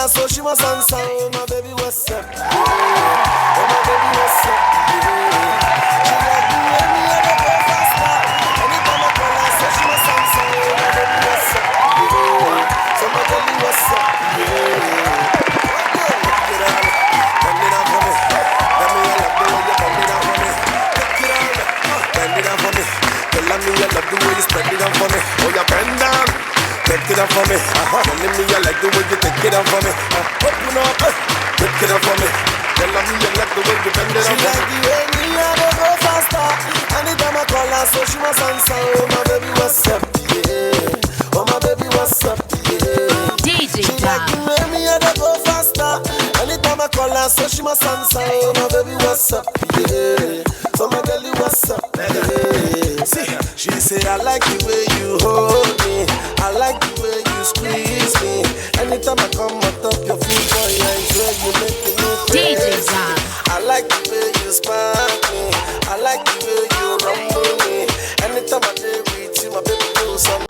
her, so she must answer. Oh my baby, what's up? Yeah. Oh my baby, what's up? Yeah. She like the way me I dey go faster. Anytime I call her, so she must answer. Oh my baby, what's up? Yeah. So my girl, what's up? Yeah. Take it on, bend it down for me. Tell me I love the way you bend it down for me. Take it on, bend it down for me. Tell me you love the way you spread it down for me. Oh, you bend down. Take it up for me. Telling me you like the way you take it up for me. Open up, take it up for me. Telling me you like the way you bend it up for me. She like the way me I dey go faster. Anytime I call her, so she must answer. Oh my baby, what's up? Yeah. Oh my baby, what's up? Yeah. DJ She like the way me I dey go faster. Anytime I call her, so she must answer. Oh my baby, what's up? Yeah. So my girlie, what's up? Yeah. See, she say I like the way you hold me. I like the way you squeeze me. Anytime I come on top your feet, boy, I swear you make me crazy. I like the way you spark me. I like the way you rumble me. Anytime I do with you, my baby do something.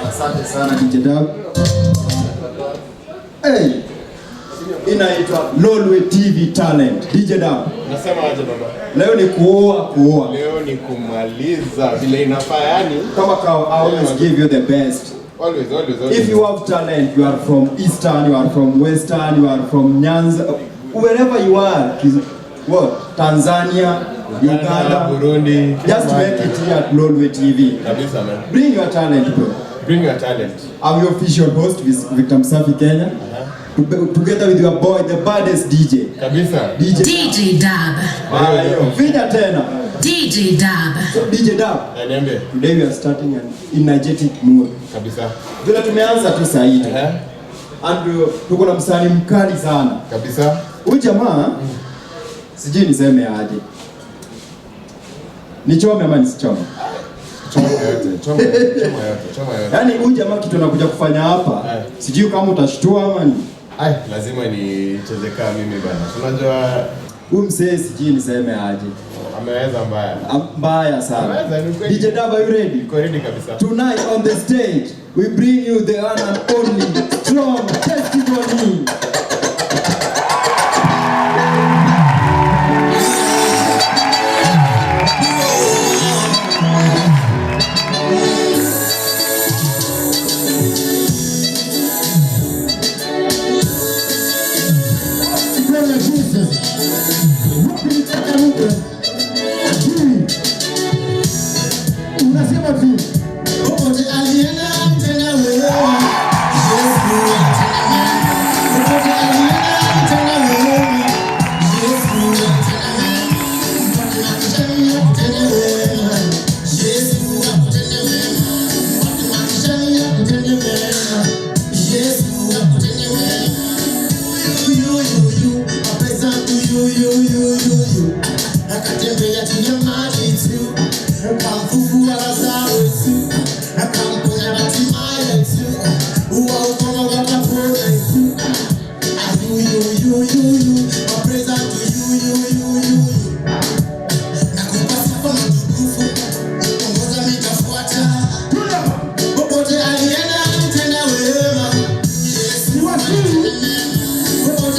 Asante sana DJ Dab. Hey, inaitwa Lolwe TV Talent. DJ Dab. Nasema aje baba? Leo ni kuoa. Leo ni kumaliza vile inafaa yani. Kama kawa, I always give you the best. Always, always, always. If you have talent, you are from Eastern, you are from Western, you are from Nyanza, wherever you are, what? Tanzania, Uganda, Burundi. Just make it here at Lolwe TV. Kabisa, man. Bring your talent, bro. Bring your talent. I'm your official host, Victor Msafi Kenya. Together with your boy, the baddest DJ. Kabisa. DJ Dab. Vida tena. DJ Dab. So, DJ Dab. Niambie. Today we are starting an energetic mood. Kabisa. Vile tumeanza tu saa hii. And tuko na msanii mkali sana. Kabisa. Huyu jamaa sijui niseme aje. Nichome ama nisichome? Choma yote, choma yote, choma yote, choma yote. Yaani huyu jamaa kitu anakuja kufanya hapa, sijui kama utashtua ama ni. Ai, lazima nicheze kama mimi bana. Unajua huyu mzee sijui niseme aje. Ameweza mbaya. Mbaya sana. Ameweza, ni kweli. DJ Dab, are you ready? Niko ready kabisa. Tonight on the stage, we bring you the one and only Strong Testimony. Alienda tena wewe. Yesu.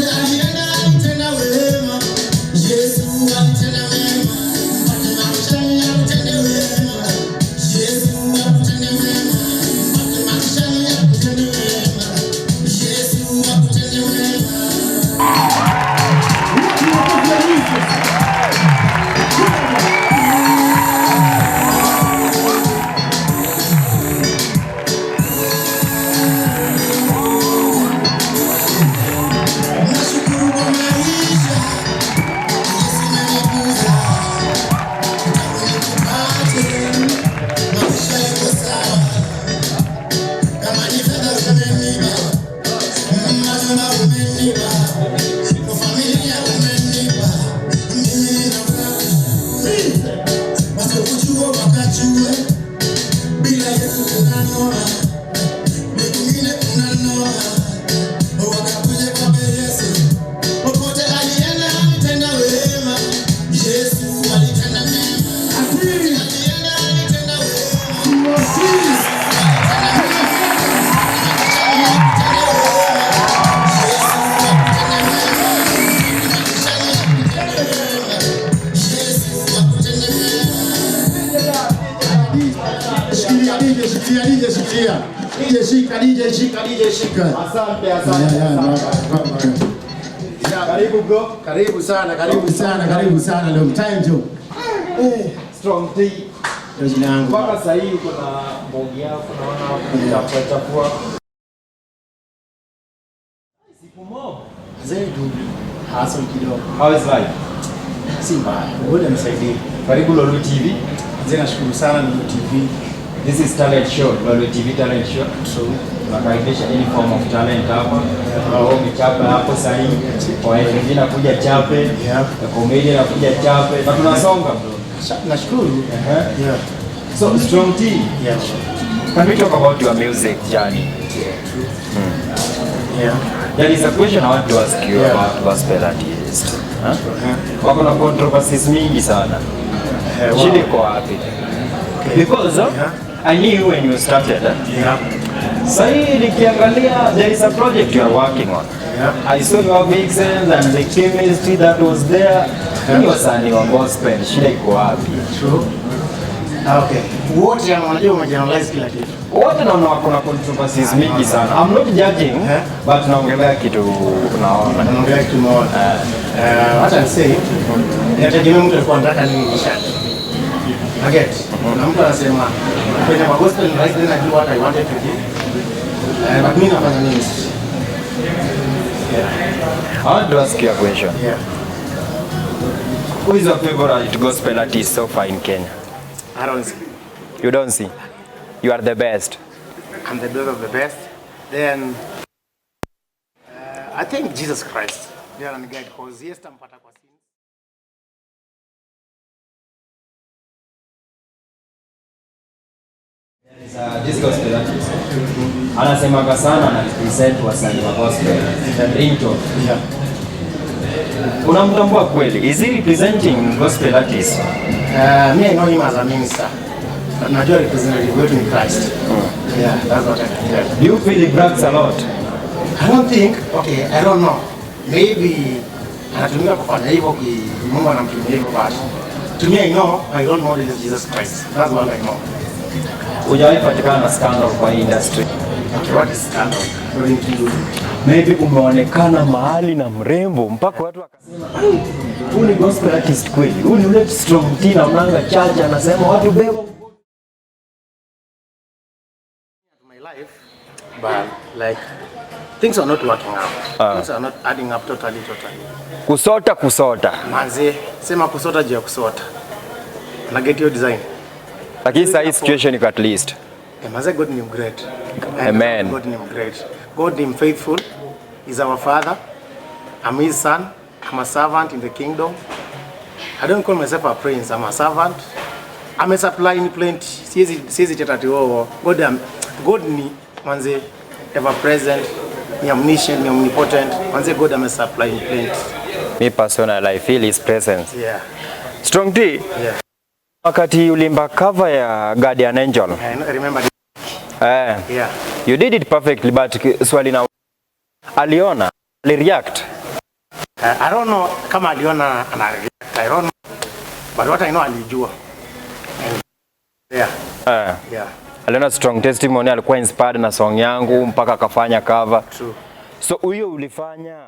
Popote alienda alitenda wema. Yesu alitenda wema. Fatima Kishani akutende wema. Yesu akutende wema. Fatima Kishani akutende wema. Yesu akutende wema. Nashukuru kwa maisha, Yesu amenikuza. Tangu nikupate, maisha yako sawa. Kama ni fedha umenipa, majumba umenipa, familia umenipa, mimi ninafurahi. Wasiokujua wakajue, bila Yesu kunanoma, kwingine kunanoma, wakakuja kwa Yesu. Popote alienda alitenda wema, Yesu alitenda mema. Alienda alitenda wema. Yesu akutende wema. Yesu akutende wema. Shikilia DJ, shikilia DJ, shikilia. DJ shika, DJ shika, DJ shika. Asante, asante, Yeah, asante. yeah. Karibu, bro. Karibu sana, karibu sana, karibu sana. Long time jo. Strong T. Ndio jina yangu. Mpaka sasa hivi uko na mbogi yako, naona hapo chafua chafua. Siku mob. Mzee du. Hustle kidogo. How is life? Si mbaya. God amesaidia. Karibu Lolwe TV. Mzee, nashukuru sana Lulu TV. This is talent show, Lolwe TV talent show. True. Tunakaribisha any form of talent hapa. Wewe umechapa hapo sasa hivi. Kwa wengine nakuja chape, the comedian nakuja chape. Na tunasonga, bro. Nashukuru. Yeah. So, Strong T, can we talk about your music journey? Yeah. There is a question I want to ask you about gospel artist. Huh? Wako na controversies mingi sana. Shida iko wapi? Because I knew you when you started. Eh? Yeah. Sasa hii nikiangalia, there is a project you are working on. I saw your vixens and the chemistry that was there. Ni wasanii wa gospel, shida iko wapi? True. Ah, okay. Wote wanajua umegeneralize kila kitu. Wote naona wako na controversies mingi sana. I'm not judging, but naongelea kitu naona. Naongelea kitu umeona. Wacha niseme, inategemea mtu alikuwa anataka nini nishati. Naget. Na mtu anasema kwenye kwa gospel ni rahisi, then I do what I wanted to do. But mimi nafanya ministry. Yeah. I want to ask you a question. Yeah. Who is your favorite gospel artist so far in Kenya? I don't see. You don't see. You are the best. I'm the best of the best. Then I think Jesus Christ. Ndiye ananiguide because yes tampata kwa sins. Is this gospel artist. Anasemaga sana na represent wasanii wa gospel. Ringtone. Yeah. Unamtambua kweli? Is he representing gospel artist? Me, I know him as a minister. Najua representative wetu ni Christ. Yeah, that's what I can tell. Do you feel he brags a lot? I don't think, okay, I don't know. Maybe anatumika kufanya hivyo ki Mungu anamtumia hivyo, but to me I know, I don't know this is Jesus Christ. That's what I know. Hujawahi patikana na scandal kwa hii industry? Okay, what is scandal according to you? Maybe umeonekana mahali na mrembo mpaka watu wakasema, "Ai, huyu ni gospel artist kweli. Huyu ni yule Strong T na mlanga church anasema watu beba." My life, but like things are not working out. Things are not adding up totally, totally. Kusota kusota. Manze, sema kusota juu ya kusota. Na get your design. Lakini sasa hii situation iko at least. Manze, God ni great. Amen. God ni great. God ni faithful. He's our father. I'm his son. I'm a servant in the kingdom. I don't call myself a prince. I'm a servant. I'm a supply in plenty. Siwezi teta ati oh, God ni manze ever present, ni omniscient, ni omnipotent. Manze, God ame supply in plenty. Me personally, I feel his presence. Strong T. Yeah. Wakati ulimba cover ya Guardian Angel. I know, I remember. You did it perfectly, but swali na aliona, alireact. I don't know kama aliona ana react, I don't know. But what I know, alijua. And yeah, yeah, Aliona Strong Testimony, alikuwa inspired na song yangu mpaka akafanya cover. True. So huyo ulifanya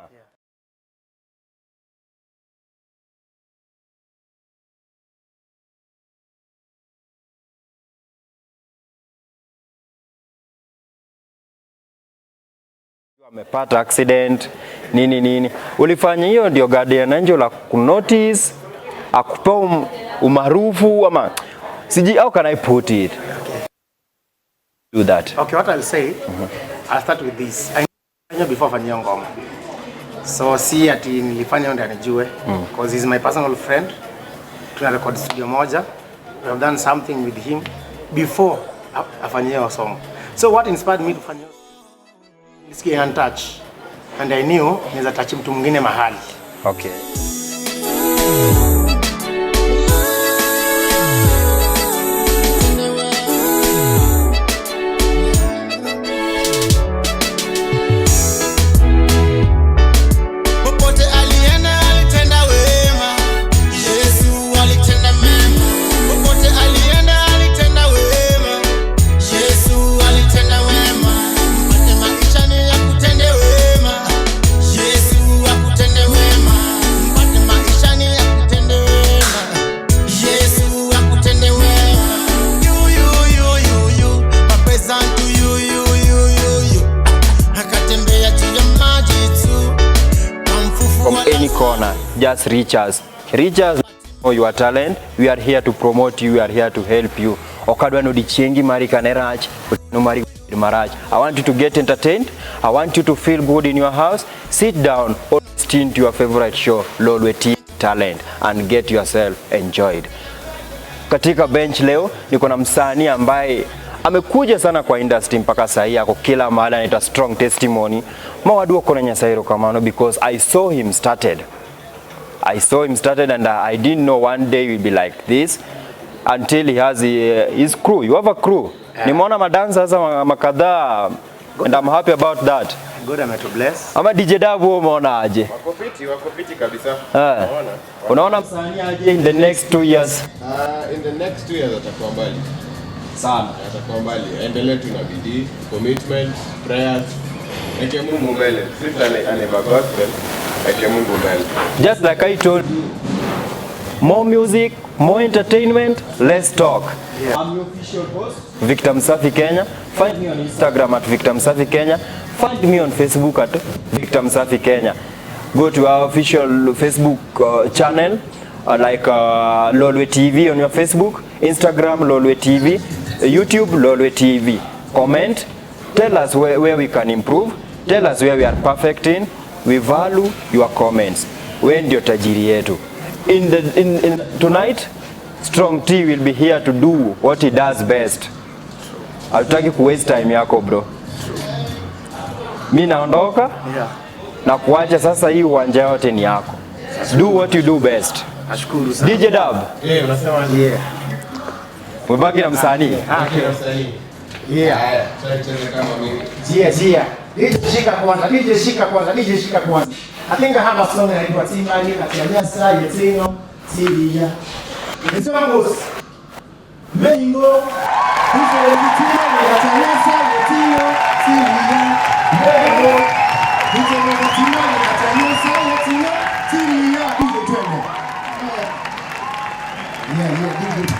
amepata accident nini nini, ulifanya hiyo ndio guardian angel akunotice akupa umaarufu ama siji, how can I put it? Do that. Okay, what I'll say, I'll start with this. I knew before afanyie ngoma. So si ati nilifanya ndio anijue, because he's my personal friend. Tuna record studio moja. We have done something with him before afanyie hiyo song. So what inspired me to fanya hiyo, nisikie untouch, and I knew naweza touch mtu mwingine mahali. Okay. Popote alienda alitenda wema, Yesu alitenda mema. Popote alienda alitenda wema, Yesu alitenda wema. Mpate maisha ni akutende wema, Yesu akutende wema. Mpate maisha ni akutende wema, Yesu akutende wema. You, you, you, you, you, my present to you, you, you, you, you. Akatembea juu ya maji tu. From any corner, just reach us. Reach us for your talent. We are here to promote you. We are here to help you. Okadwa no dichiengi mari kane rach, otieno mari marach. I want you to get entertained. I want you to feel good in your house. Sit down or tune to your favorite show, Lolwe TV Talent, and get yourself enjoyed. Katika bench leo niko na msanii ambaye amekuja sana kwa industry mpaka sahii ako kila mahali, anaitwa Strong Testimony. Mawaduoko na Nyasaye erokamano because I saw him started and I didn't know one day will be like this until he has his crew. You have a crew. Nimeona madansa sasa makadhaa and I'm happy about that. God ametu bless. Ama DJ Dabu, umeona aje? Wako fiti kabisa. Unaona? Unaona msanii aje in the next 2 years? In the next 2 years atakuwa mbali. Sana. Atakuwa mbali. Endelee tu na bidii, commitment, prayers. Eke Mungu mbele. Sisi anaimba gospel. Eke Mungu mbele. Just like I told you, more music, more entertainment, let's talk. I'm your official host, Victor Msafi Kenya. Find me on Instagram at Victor Msafi Kenya. Find me on Facebook at Victor Msafi Kenya. Go to our official Facebook channel, like Lolwe TV on your Facebook, Instagram Lolwe TV, YouTube Lolwe TV. Comment, tell us where we can improve, tell us where we are perfect in. We value your comments. We ndio tajiri yetu. In tonight, Strong T will be here to do what he does best. Hatutaki ku waste time yako, bro. Mi naondoka na kuacha sasa, hii uwanja yote ni yako. Do what you do best. Nashukuru sana. DJ Dab, Eh, unasema Yeah. umebaki na msanii. Okay, msanii. Yeah. Haya, tucheze kama mimi. Jia jia. DJ shika kwanza, DJ shika kwanza, DJ shika kwanza. I think I have a song inaitwa Timali Katianyasa Yetingo Tilia. It's goes. Mengo. Timali Katianyasa Yetingo Tilia. Mengo. Timali Katianyasa Yetingo Tilia. DJ, twende. Yeah, DJ.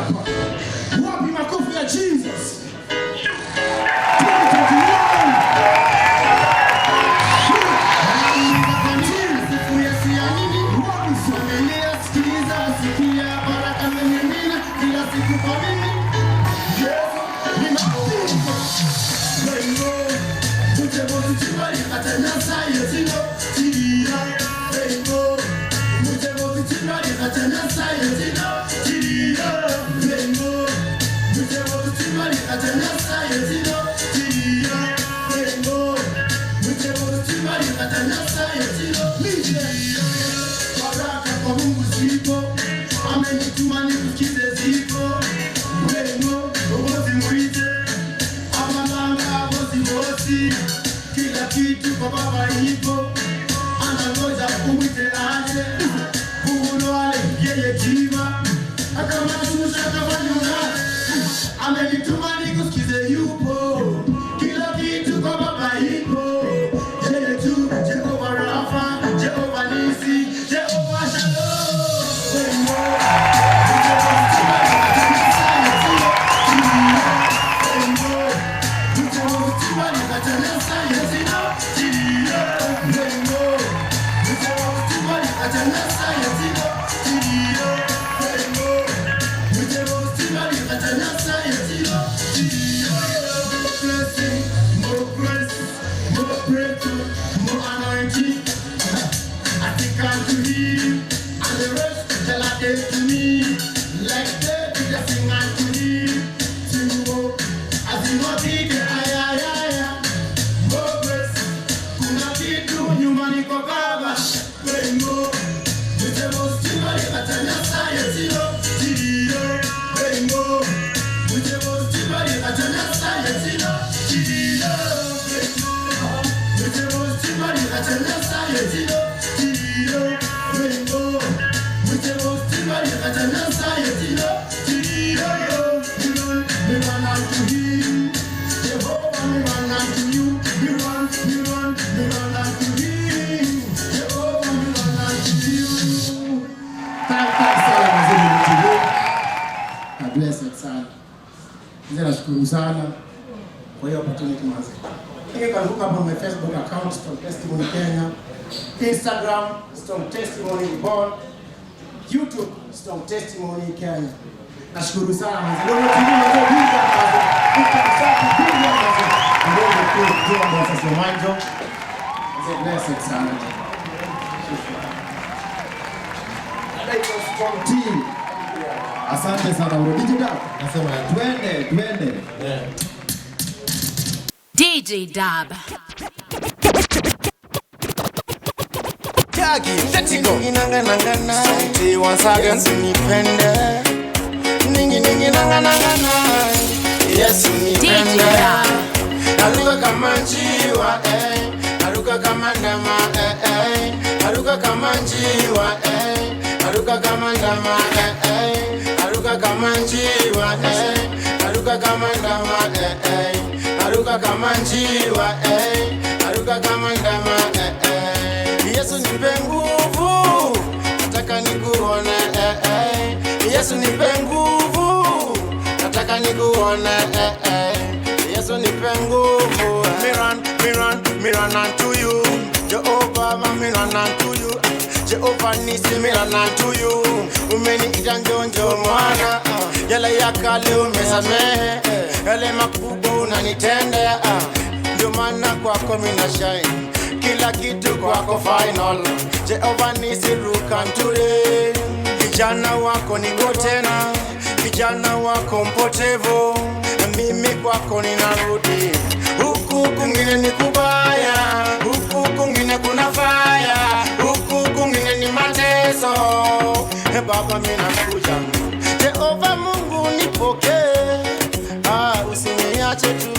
hapa. Wapi makofi ya Jesus? 2021. Familia, sikiliza, sikia, baraka zimimina kila siku kwa mimi. Yesu, Baraka kwa Mungu zipo, amenituma nikusikize zipo. Wemo, ugozi mwite amalanga bosi bosi, kila kitu kwa baba ipo, anangoja umwite aje. Kuunoale yeye jiva akamashusha kafanyuna, amenituma nikusikize yupo, kila kitu kwa baba ipo, yeye tu Jehova Rafa, Jehova Nisi, Jehova Shalom. More grace, more breakthrough, more anointing. I think unto him, and the rest shall I give to me. Like David, I sing unto him. To walk as he was in the ay, ay, ay, ay. More grace, kuna kitu nyumbani kwa baba. Rainbow, mchebo stima likatanyasa yetilo, tiyo. Rainbow, mchebo stima likatanyasa yetilo, tiyo. Rainbow, mchebo stima likatanyasa yetilo, tiyo. Rainbow, mchebo stima likatanyasa yetilo, tiyo. Me run unto him, Jehovah, me run unto you. Me run, me run, me run unto him, Jehovah, me run unto you. Thank sana wazee wa TV. Na blessed sana. Mzee, nashukuru sana kwa hiyo opportunity mazee. You can look up on my Facebook account, Strong Testimony Kenya, Instagram, Strong Testimony Reborn, YouTube, Strong Testimony Kenya. Nashukuru sana mazee. Ndio TV mazee, big up mazee. Big up sana, big up mazee. Ndio ndio ndio ndio sasa mwanzo. Mzee, blessed sana. Shukrani. Anaitwa Strong T. Asante sana bro. DJ Dab. Nasema Twende, twende. DJ Dab. Ningi nanga nanga na Once again nipende. Ningi ningi nanga nanga na Yesu DJ nipende. Dab. Naruka kama njiwa eh, naruka kama ndama eh eh, naruka kama njiwa eh, naruka kama ndama eh eh, naruka kama njiwa eh, naruka kama ndama eh eh, naruka kama njiwa eh, naruka kama ndama eh eh. Yesu nipe nguvu, nataka nikuone eh eh. Yesu nipe nguvu, nataka nikuone eh eh. Yesu nipe nguvu. Me run, me run, me run unto you. Jehovah, me run unto you. Jehovah Nisi, me run unto you. Umeniita njonjo mwana, yale ya kale umesamehe, yale makubwa unanitendea. Ndio maana kwako mimi na shine, kila kitu kwako final. Jehovah Nisi, look unto them. Kijana wako niko tena, kijana wako mpotevu, na mimi kwako ninarudi. Huku kwingine ni kubaya, huku kwingine kuna fire, huku kwingine ni mateso. He Baba, mimi nakuja. Jehova Mungu nipokee, ah, usiniache tu.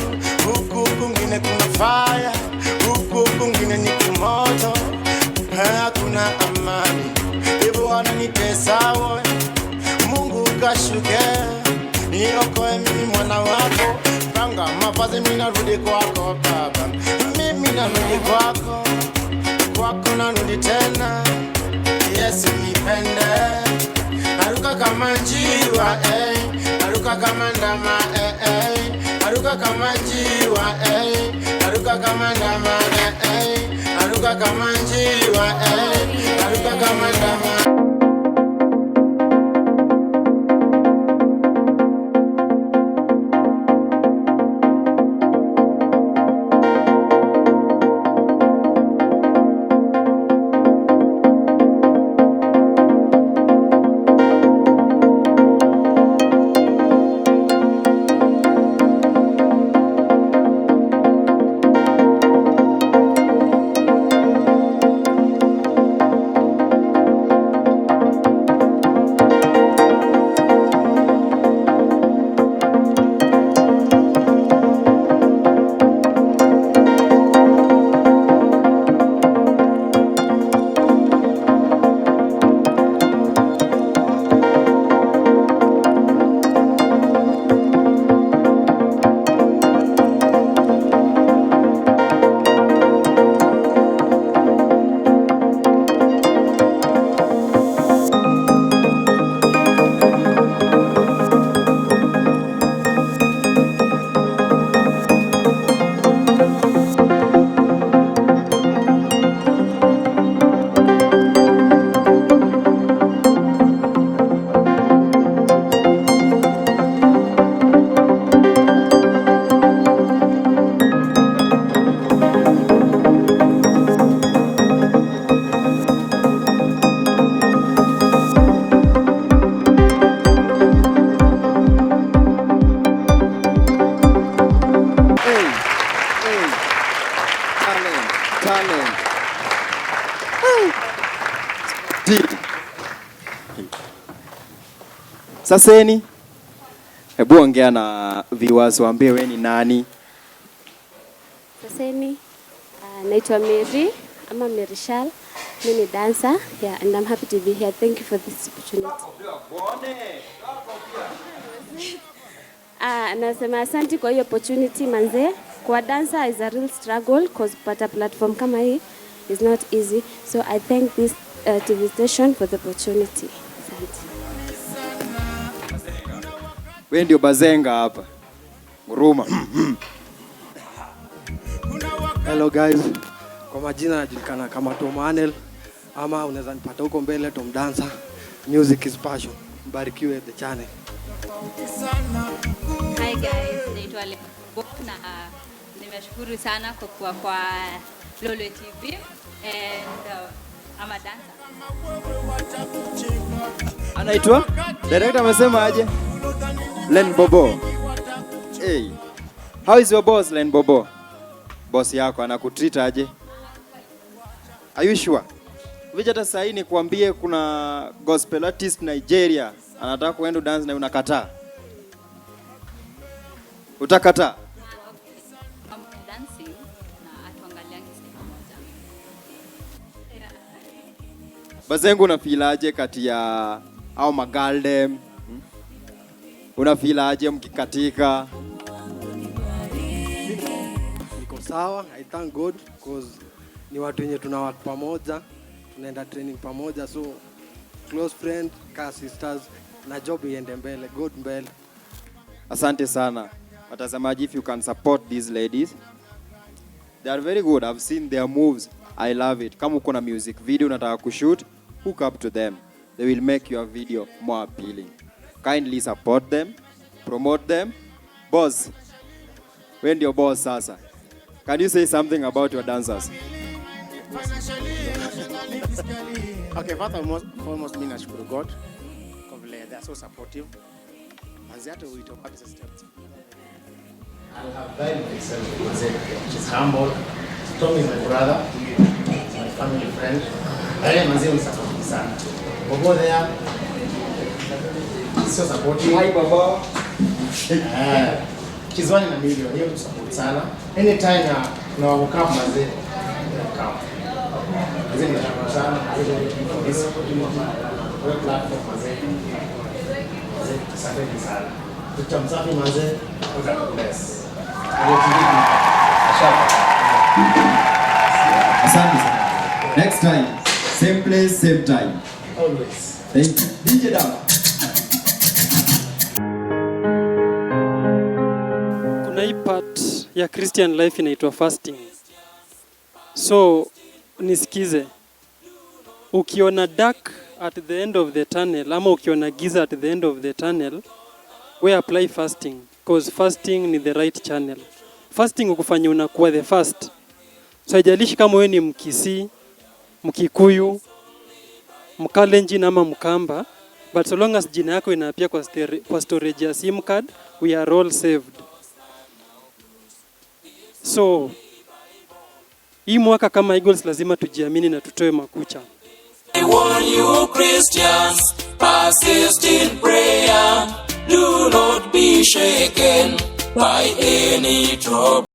Huku kwingine kuna fire, huku kwingine ni kumoto, hakuna amani. Hivyo wananitesa woe, Mungu kashuke, niokoe mimi mwana wako. Panga mavazi, mimi narudi kwako Baba, mimi narudi kwako, kwako narudi tena. Yesu nipende, naruka kama njiwa eh, Naruka kama ndama, eh eh. Naruka kama njiwa, eh. Naruka kama ndama, eh eh. Naruka kama njiwa, eh. Naruka kama ndama. Hey, hey, talent, talent. Hey. Saseni, hebu ongea na viewers waambie we ni nani. Saseni, naitwa Mary ama Mary Shal. Mimi ni dancer. Yeah, and I'm happy to be here. Thank you for this opportunity. Nasema asante kwa hiyo opportunity manze. Kwa dancer is a real struggle cause kupata platform kama hii is not easy. So I thank this TV station for the opportunity. Asante. We ndio bazenga hapa. Nguruma. Hello guys, kwa majina najulikana kama Tom Anel ama unaweza nipata huko mbele Tom Dancer. Music is passion. Mbarikiwe the channel. Hi guys, naitwa Lebo na nimeshukuru sana kwa kuwa kwa Lolwe TV and I'm a dancer. Anaitwa? Director amesema aje? Len Bobo. Hey. How is your boss Len Bobo? Boss yako anakutreat aje? Are you sure? Vijana hata sasa ni kuambie kuna gospel artist Nigeria anataka kuenda dance na unakataa. Utakataa? I'm dancing na atuangaliangi sehemu moja. Bazengu unafeel aje kati ya au magaldem? Unafeel aje mkikatika? Niko sawa, I thank God cause ni watu wenye tuna work pamoja, tunaenda training pamoja, so close friend, ka sisters na job iende mbele, God mbele. Asante sana watazamaji, if you can support these ladies, they are very good. I've seen their moves, I love it. Kama uko na music video unataka kushoot, hook up to them, they will make your video more appealing. Kindly support them, promote them. Boss, we ndio boss sasa. Can you say something about your dancers? Okay, first and foremost, mimi nashukuru God kwa vile they are so supportive. Manzi hata wito wapi sasa steps. I have very myself manzi. She's humble. Tom is my brother, my family friend. Yeye manzi ni supportive sana. Bobo there so supportive. Hi Bobo. She's one in a million. Yeye ni support sana. Anytime na woke up manzi, come. Manzi ni sana. Manzi this platform manzi. Asante sana. Dr. Msafi manze, God bless. Asante sana. Next time, same place, same time. Always. Thank you. DJ Dama. ya Christian life inaitwa fasting. So nisikize, ukiona dark at the end of the tunnel ama ukiona giza at the end of the tunnel, we apply fasting, cause fasting ni the right channel. Fasting ukufanya unakuwa the first. So haijalishi kama wewe ni Mkisii, Mkikuyu, Mkalenjin ama Mkamba, but so long as jina yako inaappear kwa storage ya SIM card, we are all saved. So hii mwaka kama Eagles lazima tujiamini na tutoe makucha. I warn you, Christians, persist in prayer. Do not be shaken by any trouble.